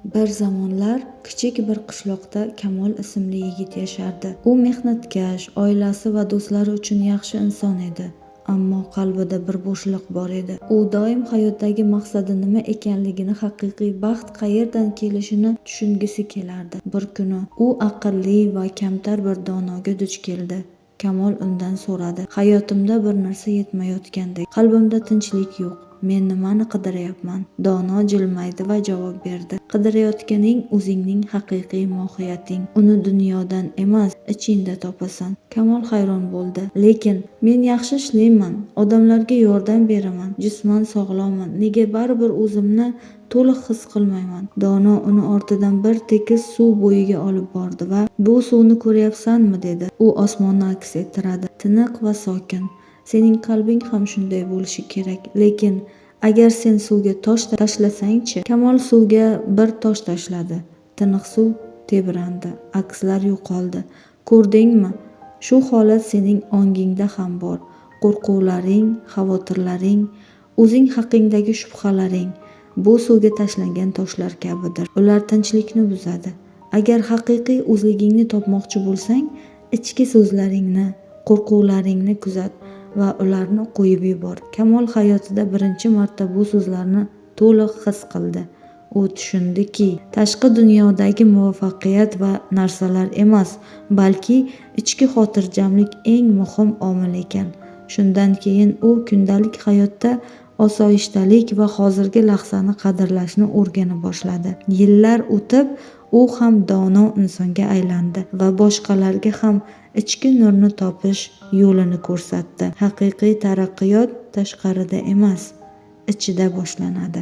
Bir zamonlar kichik bir qishloqda Kamol ismli yigit yashardi. U mehnatkash, oilasi va do'stlari uchun yaxshi inson edi. Ammo qalbida bir bo'shliq bor edi. U doim hayotdagi maqsadi nima ekanligini, haqiqiy baxt qayerdan kelishini tushungisi kelardi. Bir kuni u aqlli va kamtar bir donoga duch keldi. Kamol undan so'radi: "Hayotimda bir narsa yetmayotgandek, qalbimda tinchlik yo'q. Men nimani qidiryapman?" Dono jilmaydi va javob berdi: "Qidirayotganing o'zingning haqiqiy mohiyating. Uni dunyodan emas, ichingda topasan." Kamol hayron bo'ldi. "Lekin men yaxshi ishlayman, odamlarga yordam beraman, jisman sog'lomman. Nega baribir o'zimni to'liq his qilmayman?" Dono uni ortidan bir tekis suv bo'yiga olib bordi va "Bu suvni ko'ryapsanmi?" dedi. "U osmonni aks ettiradi, tiniq va sokin. Sening qalbing ham shunday bo'lishi kerak. Lekin agar sen suvga tosh tashlasang-chi?" Kamol suvga bir tosh tashladi. Tiniq suv tebrandi, akslar yo'qoldi. "Ko'rdingmi? Shu holat sening ongingda ham bor. Qo'rquvlaring, xavotirlaring, o'zing haqingdagi shubhalaring bu suvga tashlangan toshlar kabidir. Ular tinchlikni buzadi. Agar haqiqiy o'zligingni topmoqchi bo'lsang, ichki so'zlaringni, qo'rquvlaringni kuzat va ularni qo'yib yubor." Kamol hayotida birinchi marta bu so'zlarni to'liq his qildi. U tushundiki, tashqi dunyodagi muvaffaqiyat va narsalar emas, balki ichki xotirjamlik eng muhim omil ekan. Shundan keyin u kundalik hayotda osoyishtalik va hozirgi lahzani qadrlashni o'rgana boshladi. Yillar o'tib, u ham dono insonga aylandi va boshqalarga ham ichki nurni topish yo'lini ko'rsatdi. Haqiqiy taraqqiyot tashqarida emas, ichida boshlanadi.